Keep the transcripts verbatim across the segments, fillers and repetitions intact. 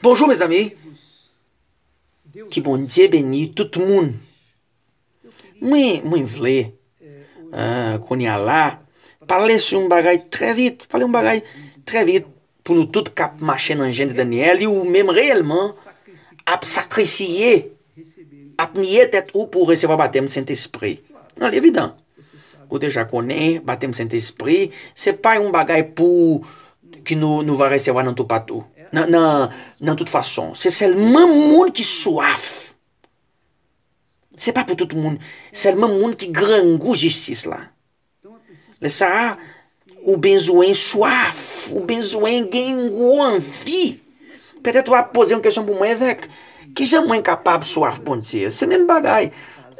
Bonjou, mezanmi. Ki Bondye beni tout moun. Mwen, mwen vle, eh, kounye a la, pale sou yon bagay trè vit, pale yon bagay trè vit pou nou tout k ap mache nan jen de Danyèl, e ou menm reyèlman ap sakrifye, ap niye tèt ou pou resevwa batèm Sentespri. Non, li evidan. Ou deja konnen, batèm Sentespri, se pa yon bagay pou ki nou, nou va resevwa nan toupatou. Nan, nan, nan tout fason. Se sèlman moun ki swaf. Se pa pou tout moun. Sèlman moun ki grangou jistis la. Lè sa a, ou bezwen swaf. Ou bezwen gen yon gwo anvi. Petèt w ap poze yon kesyon pou mwen, evèk, kijan mwen kapab swaf Bondye? Se menm bagay.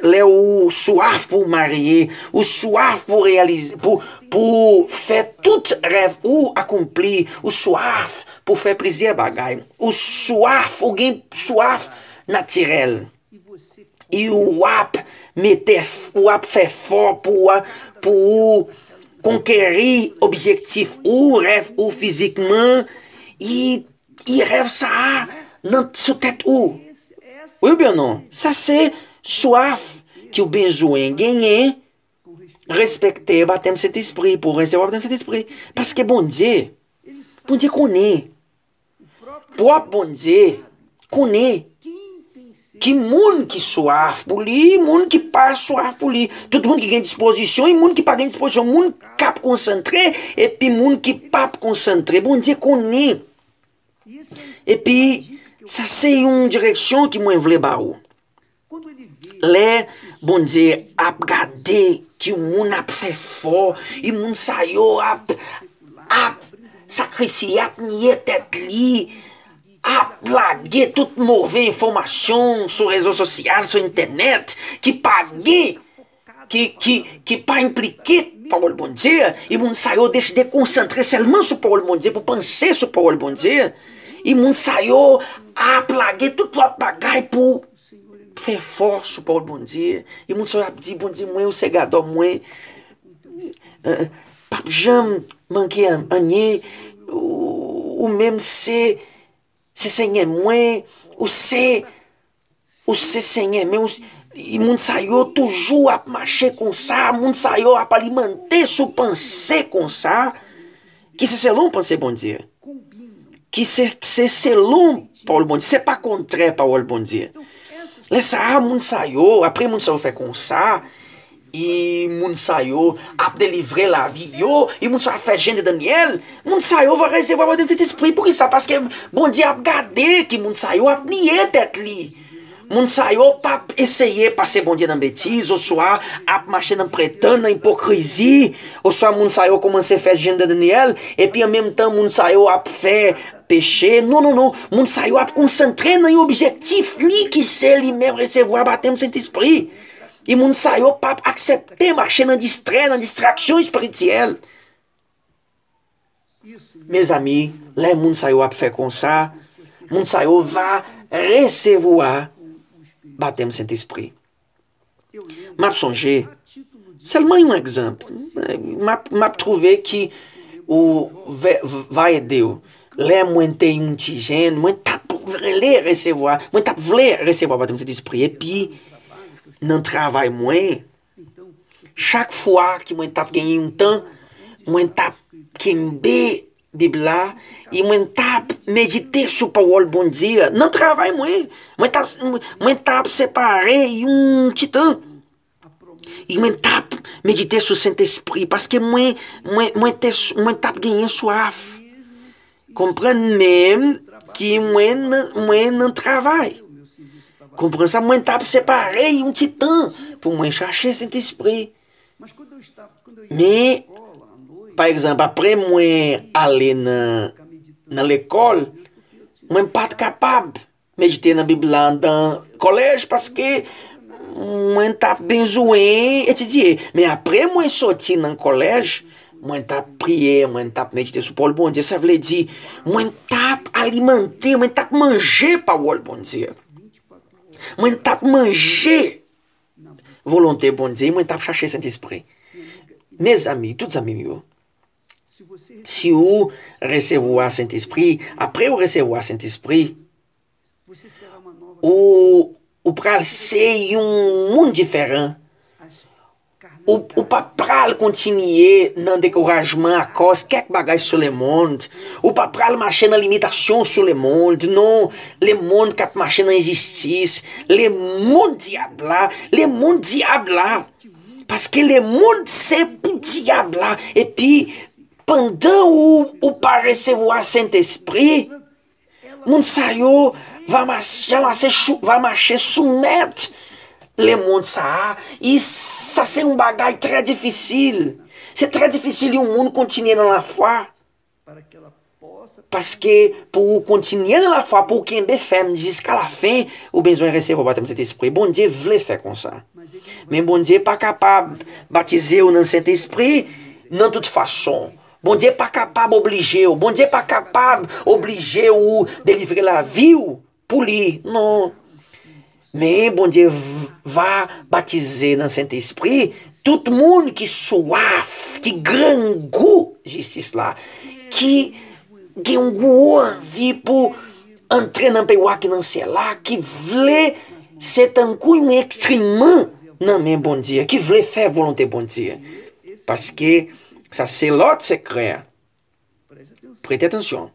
Lè ou swaf pou w marye, ou swaf pou reyalize, pou, pou fè tout rèv ou akonpli, ou swaf pou fè plizyè bagay, ou swaf, ou gen swaf natirèl. E w ap mete, w ap fè fò pou, pou ou konkeri objektif ou, rèv ou fizikman. E, e rèv sa a nan, sou tèt ou. Wi oubyen non? Sa se swaf ke w bezwen genyen. Respekte batèm Sentespri, pou w resevwa batèm Sentespri. Paske Bondye, Bondye konnen. Pwòp Bondye konnen ki moun ki swaf pou li, moun ki pa swaf pou li. Tout moun ki gen dispozisyon, e moun ki pa gen dispozisyon, moun k ap konsantre, epi moun ki p ap konsantre. Bondye konnen. Epi, sa se yon direksyon ke mwen vle ba ou. Lè Bondye ap gade ki moun ap fè fò, e moun sa yo ap, ap sakrifye, ap niye tèt li, ap lage tout move enfòmasyon sou rezo sosyal, sou entènèt, ki pa gen, ki, ki, ki pa enplike pawòl Bondye, e moun sa yo deside konsantre sèlman sou pawòl Bondye, pou panse sou pawòl Bondye, e moun sa yo ap lage tout lòt bagay pou fè fò sou pawòl Bondye. E moun sa yo ap di, Bondye mwen, ou se gadò mwen. Eh, p ap janm manke an-, anyen. Ou, ou menm se, se Senyè mwen. Ou se, ou se Senyè, men ou, e moun sa yo toujou ap mache konsa. Moun sa yo ap alimante sou panse konsa. Ki se selon panse Bondye. Ki se, se selon pawòl Bondye. Se pa kontrè pawòl Bondye. Lè sa a, moun sa yo, apre moun sa yo fè konsa, e moun sa yo ap delivre lavi yo, e moun sa yo ap fè jen de Danyèl, moun sa yo va resevwa batèm Sentespri. Poukisa? Paske Bondye ap gade ki moun sa yo ap niye tèt li. Moun sa yo p ap eseye pase Bondye nan betiz, oswa ap mache nan pretann, nan ipokrizi, oswa moun sa yo kòmanse fè jen de Danyèl, epi an menm tan moun sa yo ap fè peche. Non, non, non. Moun sa yo ap konsantre nan yon objektif li ki se li menm resevwa batèm Sentespri. E moun sa yo p ap aksepte mache nan distrè, nan distraksyon espirityèl. Mezanmi, lè moun sa yo ap fè konsa, moun sa yo va resevwa batèm Sentespri. M ap sonje, sèlman yon egzanp, m ap, m ap twouve ki ou vè-, va ede w. Lè mwen te yon ti jèn, mwen t ap rele resevwa, mwen t ap vle resevwa batèm Sentespri. Epi, nan travay mwen, chak fwa ke mwen t ap genyen yon tan, mwen t ap kenbe Bib la, e mwen t ap medite sou pawòl Bondye a. Nan travay mwen, mwen t ap, mwen t ap separe yon ti tan. E mwen t ap medite sou Sentespri, paske mwen, mwen, mwen te, mwen t ap genyen swaf. Konprann menm ki mwen nan, mwen nan travay. Konprann sa, mwen t ap separe yon ti tan pou mwen chache Sentespri. Men, pa egzanp, apre mwen ale nan, nan lekòl, mwen pa t kapab medite nan Bib la anndan kolèj, paske mwen t ap bezwen etidye. Men apre mwen soti nan kolèj, mwen t ap priye, mwen t ap medite sou pawòl Bondye. Sa vle di, mwen t ap alimante, mwen t ap manje pawòl Bondye. Mwen t ap manje volonte Bondye, mwen t ap chache Sentespri. Mezanmi, tout zanmi m yo, si ou resevwa Sentespri, apre ou resevwa Sentespri, Ou, ou pral se yon moun diferan. Ou, ou pa pral kontinye nan dekourajman akòz kèk bagay sou lemonn. Ou pa pral mache nan limitasyon sou lemonn. Non, lemonn k ap mache nan enjistis. Lemonn dyab la, lemonn dyab la. Paske lemonn se pou dyab la. Epi, pandan ou, ou pa resevwa Sentespri, moun sa yo va mache, va mache sou, va mache soumèt lemonn sa a. E sa se yon bagay trè difisil. Se trè difisil yon moun kontinye nan lafwa. Paske pou ou kontinye nan lafwa, pou ou kenbe fèm jiska lafen, ou bezwen resevwa batèm Sentespri. Bondye vle fè konsa. Men Bondye pa kapab batize w nan Sentespri nan tout fason. Bondye pa kapab oblije w. Bondye pa kapab oblije w delivre lavi w pou li. Non. Men Bondye v- va batize nan Sentespri tout moun ki swaf, ki grangou jistis la, ki gen yon gwo anvi pou antre nan peyi wa ki nan syèl la, ki vle se tankou yon enstriman nan men Bondye, ki vle fè volonte Bondye. Paske sa se lòd sekrè. Prete atansyon.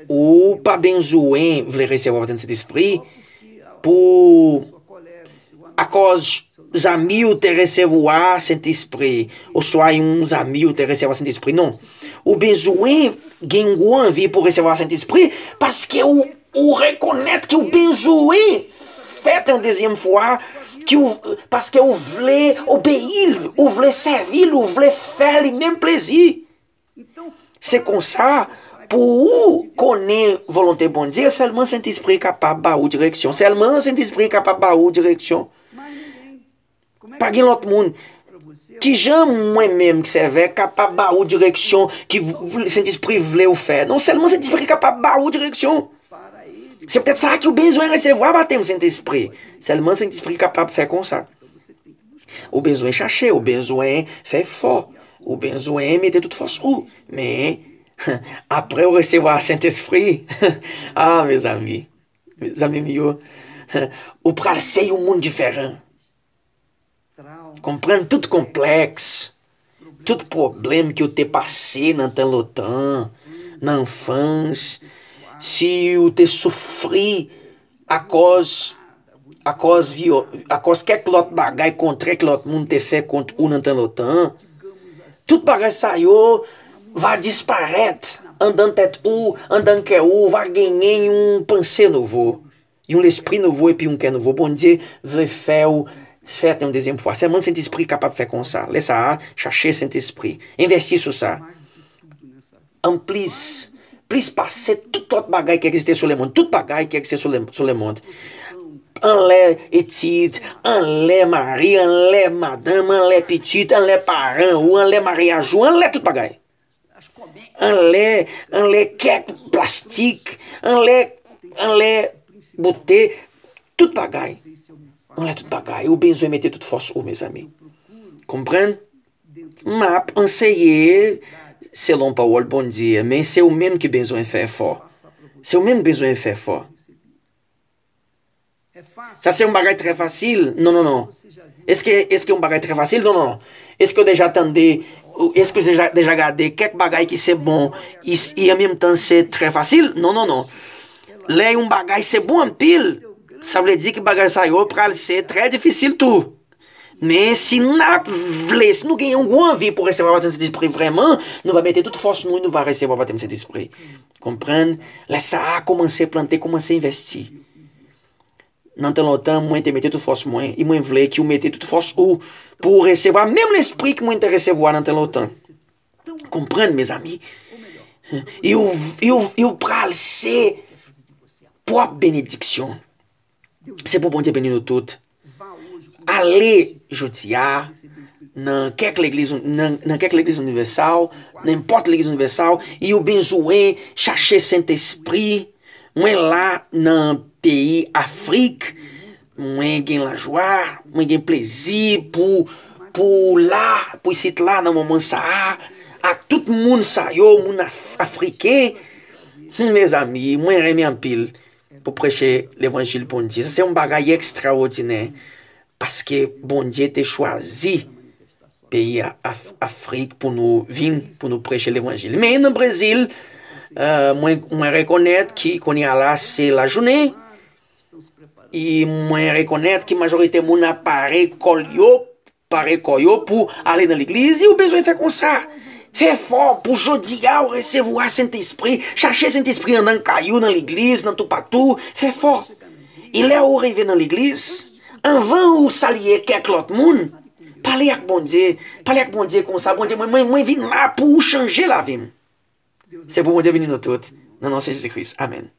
Ou pa bezwen vle resevwa batèm Sentespri pou, akòz zanmi w te resevwa Sentespri, oswa yon zanmi w te resevwa Sentespri. Non. Ou bezwen gen yon gwo anvi pou resevwa Sentespri, paske ou, ou rekonèt ke w bezwen fèt yon dezyèm fwa, ke w, paske w vle obeyi l, ou vle sèvi l, ou vle fè li menm plezi. Se konsa, pou ou konnen volonte Bondye, sèlman Sentespri kapab ba ou direksyon. Sèlman Sentespri kapab ba ou direksyon. Pa gen lòt moun. Kijan mwen menm, Sèvè, kapab ba ou direksyon ki v- Sentespri vle w fè? Non, sèlman Sentespri kapab ba ou direksyon. Se poutèt sa ke w bezwen resevwa batèm Sentespri. Sèlman Sentespri kapab fè konsa. Ou bezwen chache, ou bezwen fè efò, ou bezwen mete tout fòs ou. Men, apre w resevwa Sentespri, ah, mezanmi, zanmi m yo, ou pral se yon moun diferan. Konprann tout konplèks, tout pwoblèm ke w te pase nan tan lontan, nan anfans, si w te soufri akòz, akòz vyo-, akòz kèk lòt bagay kontrè ke lòt moun te fè kont ou nan tan lontan, tout bagay sa yo va disparèt anndan tèt ou, anndan kè ou, va genyen yon panse nouvo. Yon lespri nouvo epi yon kè nouvo. Bondye vle fè w fèt yon dezyèm fwa. Sèlman Sentespri kapab fè konsa. Lè sa a, chache Sentespri. Envèsti sou sa. Anplis, plis pase tout lòt bagay ki egziste sou lemonn. Tout bagay ki egziste sou le, sou lemonn. Anlè etid, anlè mari, anlè madanm, anlè pitit, anlè paran ou, anlè maryaj ou, anlè tout bagay. Anlè, anlè kèk plastik, anlè, anlè bote, tout bagay. Anlè tout bagay. Ou bezwen mete tout fòs ou, mezanmi. Konprann? M ap anseye selon pawòl Bondye, men se ou menm ki bezwen fè efò. Se ou menm ki bezwen fè efò. Sa se yon bagay trè fasil. Non, non, non. Èske, èske yon bagay trè fasil? Non, non, non. Èske w deja tande, ou èske w deja, deja gade kèk bagay ki se bon, i, i an menm tan se trè fasil? Non, non, non. Lè yon bagay se bon anpil, sa vle di ke bagay sa yo pral se trè difisil tou. Men si n ap vle, si nou gen yon gwo anvi pou resevwa batèm Sentespri vrèman, nou va mete tout fòs nou, nou va resevwa batèm Sentespri. Konprann? Lè sa a, kòmanse plante, kòmanse envèsti. Nan tan lontan, mwen te mete tout fòs mwen, e mwen vle ke w mete tout fòs ou pou w resevwa menm lespri ke mwen te resevwa nan tan lontan. Konprann, mezanmi? E w, e w, e w pral se pwòp benediksyon. Se pou Bondye beni nou tout. Ale jodi a nan kèk legliz, nan, nan kèk legliz inivèsal, nenpòt legliz inivèsal, e w bezwen chache Sentespri. Mwen la nan peyi Afrik, mwen gen lajwa, mwen gen plezi pou, pou la, pou isit la nan moman sa a, ak tout moun sa yo, moun af, afriken. Hmm, mezanmi, mwen renmen anpil. pou preche levanjil Bondye. Sa se yon bagay ekstraòdinè, paske Bondye te chwazi peyi a-, Af-, Afrik pou nou vin, pou nou preche levanjil. Men nan Brezil, euh, mwen, mwen rekonèt ki kounye a la se lajounen, e mwen rekonèt ki majorite moun ap pare kò yo, pare kò yo pou ale nan legliz, e ou bezwen fè konsa. Fè efò pou jodi a ou resevwa Sentespri. Chache Sentespri an nan kay ou, nan legliz, nan toupatou. Fè efò. E lè ou rive nan legliz, anvan ou salye kèk lòt moun, pale ak Bondye. Pale ak Bondye konsa, Bondye, mwen, mwen, mwen vin la pou ou chanje lavi m. Se pou Bondye beni nou tout. Nan non Senyè Jezi Kris. Amèn.